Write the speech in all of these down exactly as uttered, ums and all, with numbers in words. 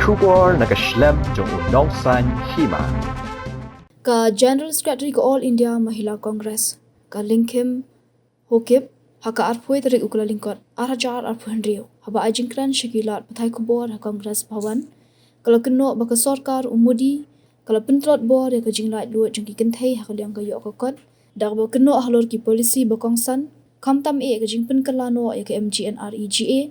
Khubor na ka shlem jong u Nongsaiñ Hima. Ka General Secretary ka All India Mahila Congress, ka Lyngkhim Haokip, ha ka arphew tarik u Kyllalyngkot, ar hajar arphew hynriew, haba ai jingkren sha ki lad pathai khubor ha Congress Bhawan, ka la kynnoh ba ka sorkar u Modi ka la pyntlot bor ïa ka jinglaitluid jong ki kynthei ha ka liang ka ïoh ka kot, da kaba kynnoh halor ki policy ba kongsan, khamtam eh ka jingpynkylla noh ïa ka M G N R E G A,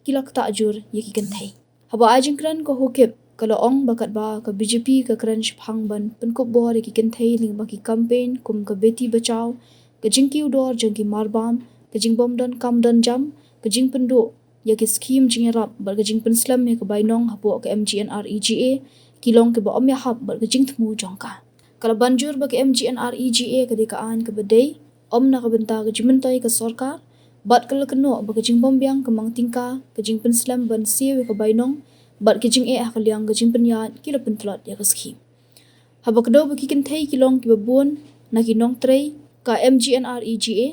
ki la ktah jur ïa ki kynthei. Haba ai jingkren ka Haokip ka la ong ba katba ka B J P ka kren shaphang ban pynkup bor ïa ki kynthei lyngba ki campaign kum ka Beti Bachao, ka jingkiew dor jong ki marbam, ka jingbym don kam don jam, ka jingpynduh ïa ki skhim jingïarap bad ka jingpynslem ïa ka bainong hapoh ka M G N R E G A, ki long kiba ym ïahap bad ka jingthmu jong ka. Ka la ban jur ba ka M G N R E G A ka dei ka aiñ kaba dei, ym na ka bynta ka jingmyntoi ka sorkar, bad ka la kynnoh ba ka jingbym biang ka mang tyngka, ka jingpynslem ban siew ïa ka bainong, bad ka jingeh ha ka liang ka jingpynïaid ki la pyntlot ïa ka skhim. Haba kdew ba ki kynthei ki long kiba bun na ki nongtrei ka M G N R E G A,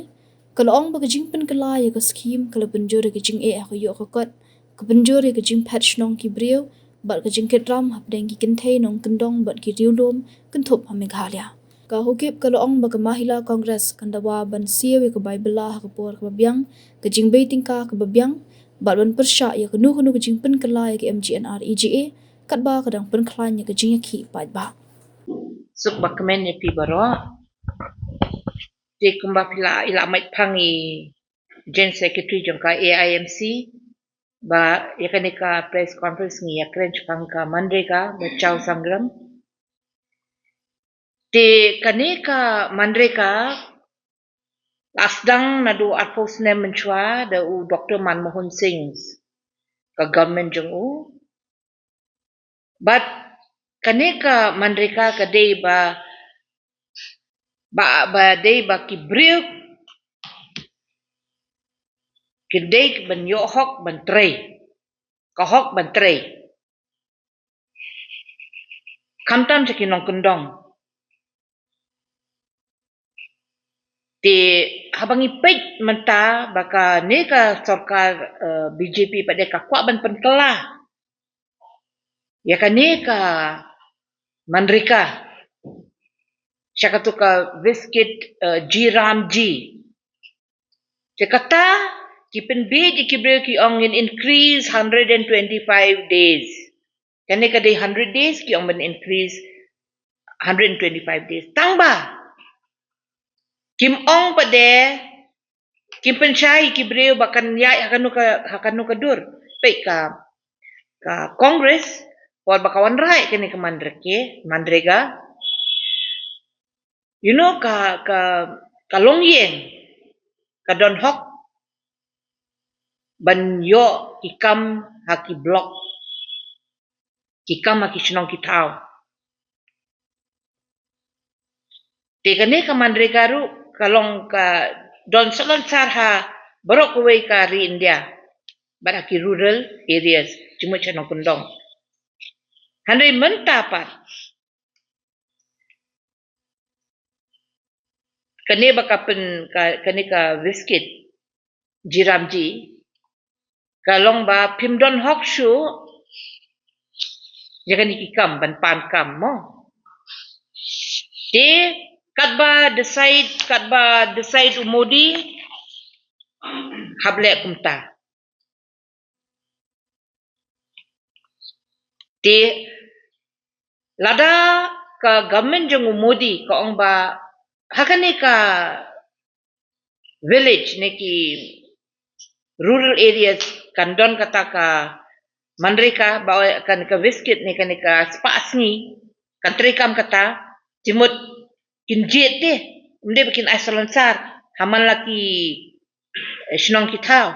ka la ong ba ka jingpynkylla ïa ka skhim ka la pynjur ïa ka jingeh ha ka ïoh ka kot, ka pynjur ïa ka jingphet shnong ki briew, bad ka jingkit ram hapdeng ki kynthei nongkyndong bad ki riewlum kynthup ha Meghalaya. Ka Haokip ka la ong ba ka Mahila Congress kan dawa ban siew ïa ka bai bylla ha ka por kaba biang, ka jingbei tyngka kaba biang, bad ban pyrshah ïa kano kano ka jingpynkylla ïa ka M G N R E G A, katba ka dang pynkhlaiñ ïa ka jingïakhih paidbah. Suk ba kmen ïa phi baroh. Te kumba phi la, i la mait phang i Joint Secretary jong ka A I M C, ba ïa kane ka press conference ngi ïa kren shaphang ka MGNREGA, ba Chaw Sangram. Te kane ka MGNREGA la sdang naduh arphew snem mynshuwa da u Doctor Manmohan Singh, ka government jong u. Bad kane ka MGNREGA ka dei ba, ba, ba dei ba ki briew ki dei ban ïoh hok ban trei. Ka hok ban trei. Khamtam sha ki nongkyndong. Te haba ngi peit mynta ba kane ka sorkar, eh, B J P pat de ka kwah ban pynkylla ïa kane ka MGNREGA sha katu ka visit, eh, G RAM G. Te kata ki pynbiej ïa ki briew ki ong ngin increase hundred and twenty-five days. Kane ka dei hundred days, ki ong ban increase hundred and twenty-five days. Tang ba kim ong pat de, kim pynshai ki briew ba kan ïaid ha kano ka, ha kano ka dur. Peit ka, ka Congress, por ba ka wanrah kane ka MGNREGA, MGNREGA. You know, ka, ka, ka longïing ka don hok ban ïoh ki kam ha ki block, ki kam ha ki shnong ki thaw. Te kane ka MGNREGA ruh ka long ka don salonsar ha baroh kawei ka ri India, bad ha ki rural areas, jingmut sha nongkyndong. Hynrei mynta pat kane ba ka pyn, ka, kane ka visit G RAM G, ka long ba phim don hok shuh ïa kane ki kam, ban pan kam mo. Te katba decide, katba decide u Modi, hap leh kumta. Te lada ka government jong u Modi ka ong ba ha kane ka village ne ki rural areas kan don kata ka MGNREGA, ba kan ka visit ne kane ka spah sngi kan treikam kata, jingmut kin jied te, ym dei ba kin ai salonsar ha man la ki, eh, shnong ki thaw.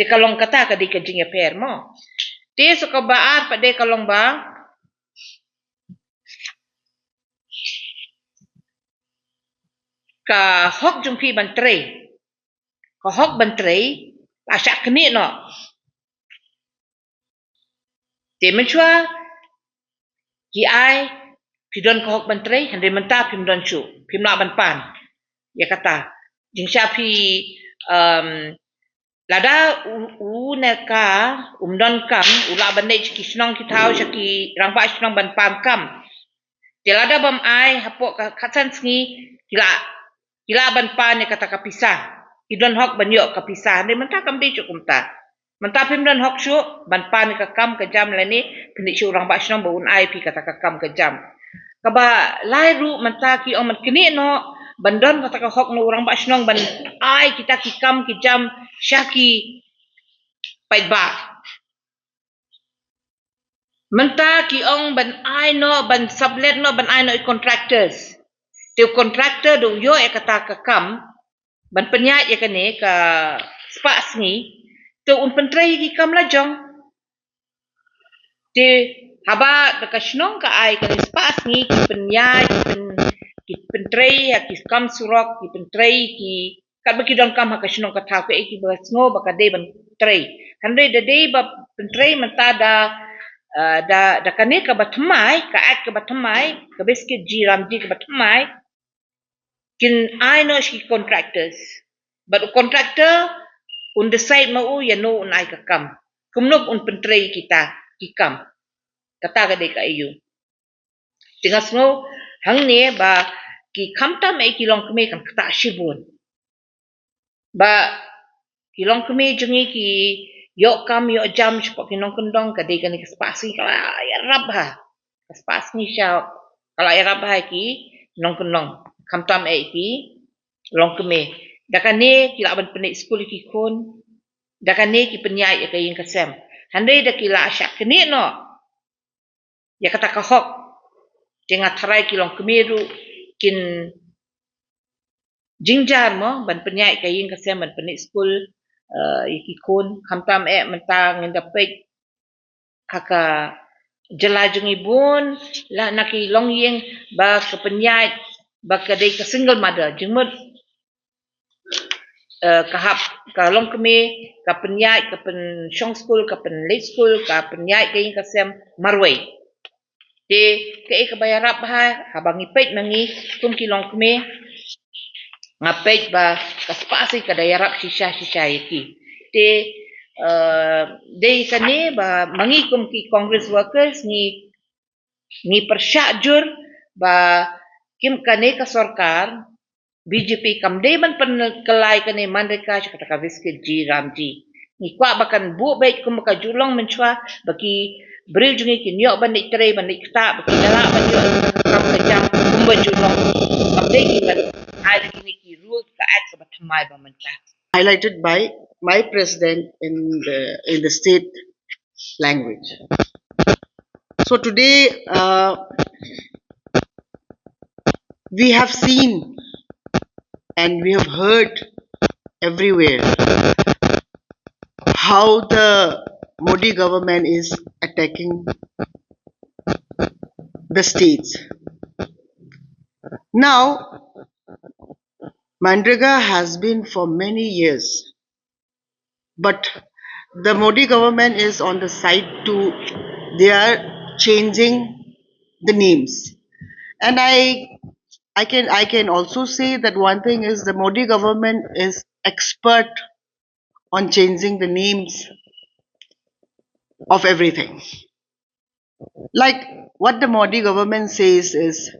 Te ka long kata ka dei ka jingïapher mo. Te sa kaba ar pat de ka long ba ka hok jong phi ban trei, ka hok ban trei la shah knieh noh. Te mynshuwa ki ai phi don ka hok ban trei, hynrei mynta phim don shuh, phim lah ban pan ïa kata. Jingshisha phi, um, Lada u, u ne ka, um don kam, u lah ban leit sha ki shnong ki thaw, sha ki rangbah shnong ban pan kam. Te lada bym ai hapoh ka khatsan sngi, ki lah, ki lah ban pan ïa kata ka pisa. Ki don hok ban ïoh ka pisa. Hynrei mynta kam dei shuh kumta. Mynta phim don hok shuh ban pan ïa ka kam ka jam lane pynleit sha u rangbah shnong ba un ai phi kata ka kam ka jam. Kaba lai ruh mynta ki ong ban knieh noh ban don kata ka hok na u rangbah shnong ban ai kita ki kam ki jam sha ki paidbah. Mynta ki ong ban ai noh, ban sublet noh, ban ai noh ïa ki contractors. Te u contractor da u ïoh ïa kata ka kam ban pynïaid ïa kane ka spah sngi, te un pyntrei ïa ki kam la jong. Te haba da ka shnong ka ai kane spah sngi, ki pynïaid, ki pyn-, ki pyntrei ïa ki kam surok, ki pyntrei ki, katba ki don kam ha ka shnong ka thaw, kaei kiba sngew ba ka dei ban trei. Hynrei da dei ba pyntrei mynta da, eh, da, da kane kaba thymmai, ka Act kaba thymmai, ka Biscuit G RAM G kaba thymmai, kin ai noh sha ki contractors. Bad u contractor un decide ma u ïano un ai ka kam, kumno un pyntrei kita ki kam. Kata ka dei ka aiu. Te nga sngew hangne ba ki khamtam eh ki longkmie kan ktah shibun. Ba ki longkmie jong ngi ki ïoh kam ïoh jam shapoh ki nongkyndong, ka dei kane ka spah sngi ka la ïarap ha. Ka spah sngi sha ka la ïarap ha ki nongkyndong. Khamtam eh ki longkmie. Da kane ki lah ban pynleit skul ïa ki khun. Da kane ki pynïaid ïa ka ïing ka sem. Hynrei da ki lah shah knieh noh ïa kata ka hok, te nga tharai ki longkmie ruh kin jynjar mo ban pynïaid ka ïing ka sem, ban pynleit skul, eh, ïa ki khun. Khamtam eh mynta ngin da peit ha ka jylla jong ngi bun la na ki longïing ba ka pynïaid ba ka dei ka single mother, jingmut, eh, ka hap, ka longkmie, ka pynïaid, ka pynshong skul, ka pynleit skul, ka pynïaid ka ïing ka sem marwei. Te kaei kaba ïarap ha, haba ngi peit ma ngi kum ki longkmie, nga peit ba ka spah sngi ka da ïarap shisha shisha ïa ki. Te, eh, dei kane ba ma ngi kum ki Congress workers ngi, ngi pyrshah jur ba kim kane ka sorkar B J P kam dei ban pynkylla ïa kane MGNREGA sha kata ka Biscuit G RAM G. Ngi kwah ba kan buh beit kumba ka ju long mynshuwa, ba ki briew jong ngi kin ïoh ban leit trei, ban leit ktah, ba kin da lah ban ïoh kam ka jam kumba ju long. Kam dei ki ban ai da kine ki rules ka Act kaba thymmai ba mynta. Highlighted by my president in the, in the state language. So today, uh, we have seen and we have heard everywhere how the Modi government is attacking the states. Now, MGNREGA has been for many years, but the Modi government is on the side to, they are changing the names. And I, I can, I can also say that one thing is the Modi government is expert on changing the names of everything. Like what the Modi government says is,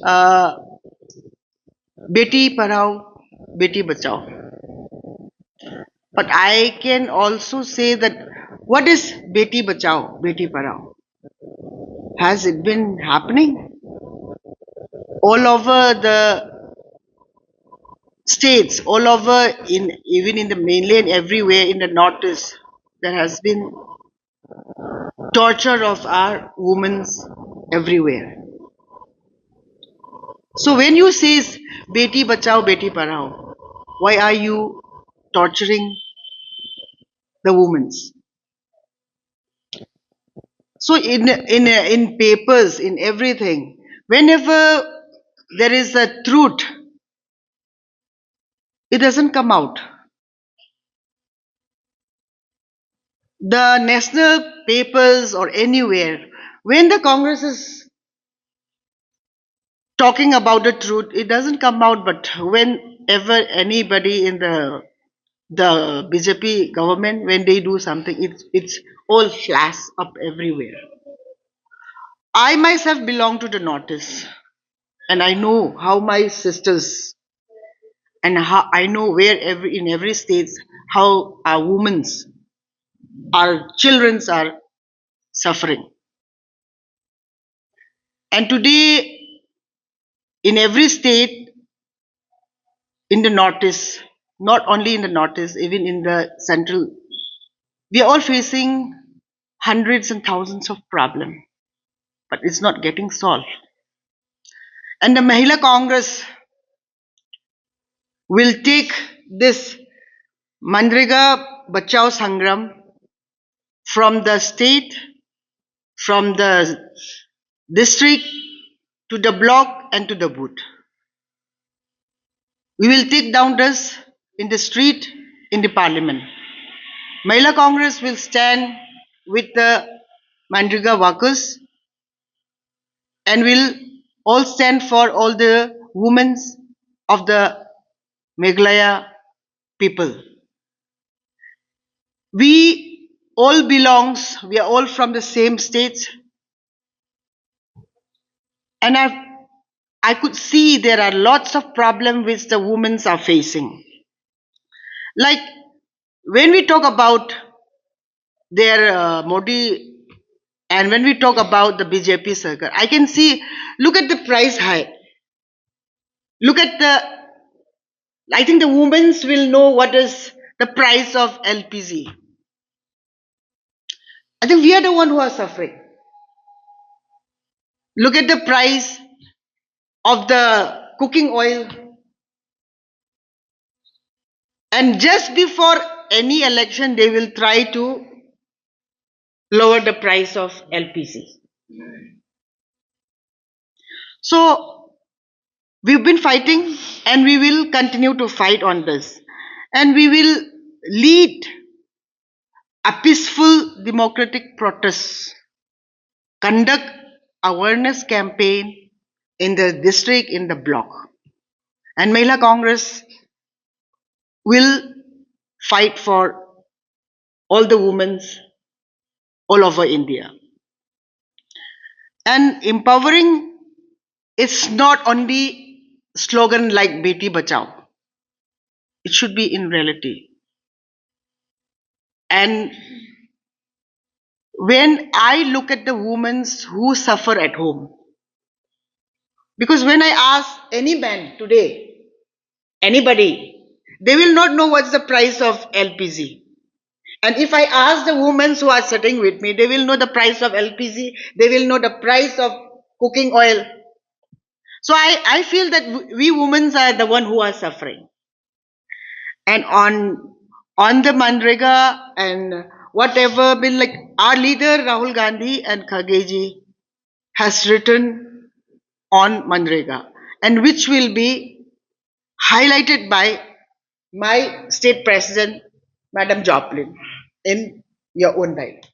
uh, "Beti padhao, beti bachao." But I can also say that what is "Beti bachao, beti padhao"? Has it been happening all over the states, all over, in, even in the mainland, everywhere in the northeast, there has been torture of our women's everywhere. So when you say "Beti bachao, beti padhao," why are you torturing the women's? So in, in, in papers, in everything, whenever there is a truth, it doesn't come out. The national papers or anywhere, when the Congress is talking about the truth, it doesn't come out, but whenever anybody in the the B J P government, when they do something, it's, it's all flash up everywhere. I myself belong to the Northeast, and I know how my sisters, and how I know where every, in every state, how our women's, our children's are suffering. And today, in every state, in the Northeast, not only in the Northeast, even in the Central, we are all facing hundreds and thousands of problems, but it's not getting solved. And the Mahila Congress will take this Manrega Bachao Sangram from the state, from the district, to the block and to the booth. We will take down this in the street, in the parliament. Mahila Congress will stand with the Manrega workers and will all stand for all the women of the Meghalaya people. We all belongs, we are all from the same state. And I, I could see there are lots of problems which the women are facing. Like, when we talk about their, uh, Modi, and when we talk about the B J P circle, I can see, look at the price high. Look at the, I think the women's will know what is the price of L P G. I think we are the one who are suffering. Look at the price of the cooking oil. And just before any election, they will try to lower the price of L P G. So we've been fighting, and we will continue to fight on this. And we will lead a peaceful democratic protest, conduct awareness campaign in the district, in the block. And Mahila Congress will fight for all the women all over India. And empowering is not only slogan like Beti Bachao. It should be in reality. And when I look at the women who suffer at home, because when I ask any man today, anybody, they will not know what's the price of L P G. And if I ask the women who are sitting with me, they will know the price of L P G, they will know the price of cooking oil. So I, I feel that w- we women are the one who are suffering. And on on the Manrega and whatever, been like, our leader Rahul Gandhi and Kharge ji has written on Manrega, and which will be highlighted by my state president, Madam Joplin, in your own right.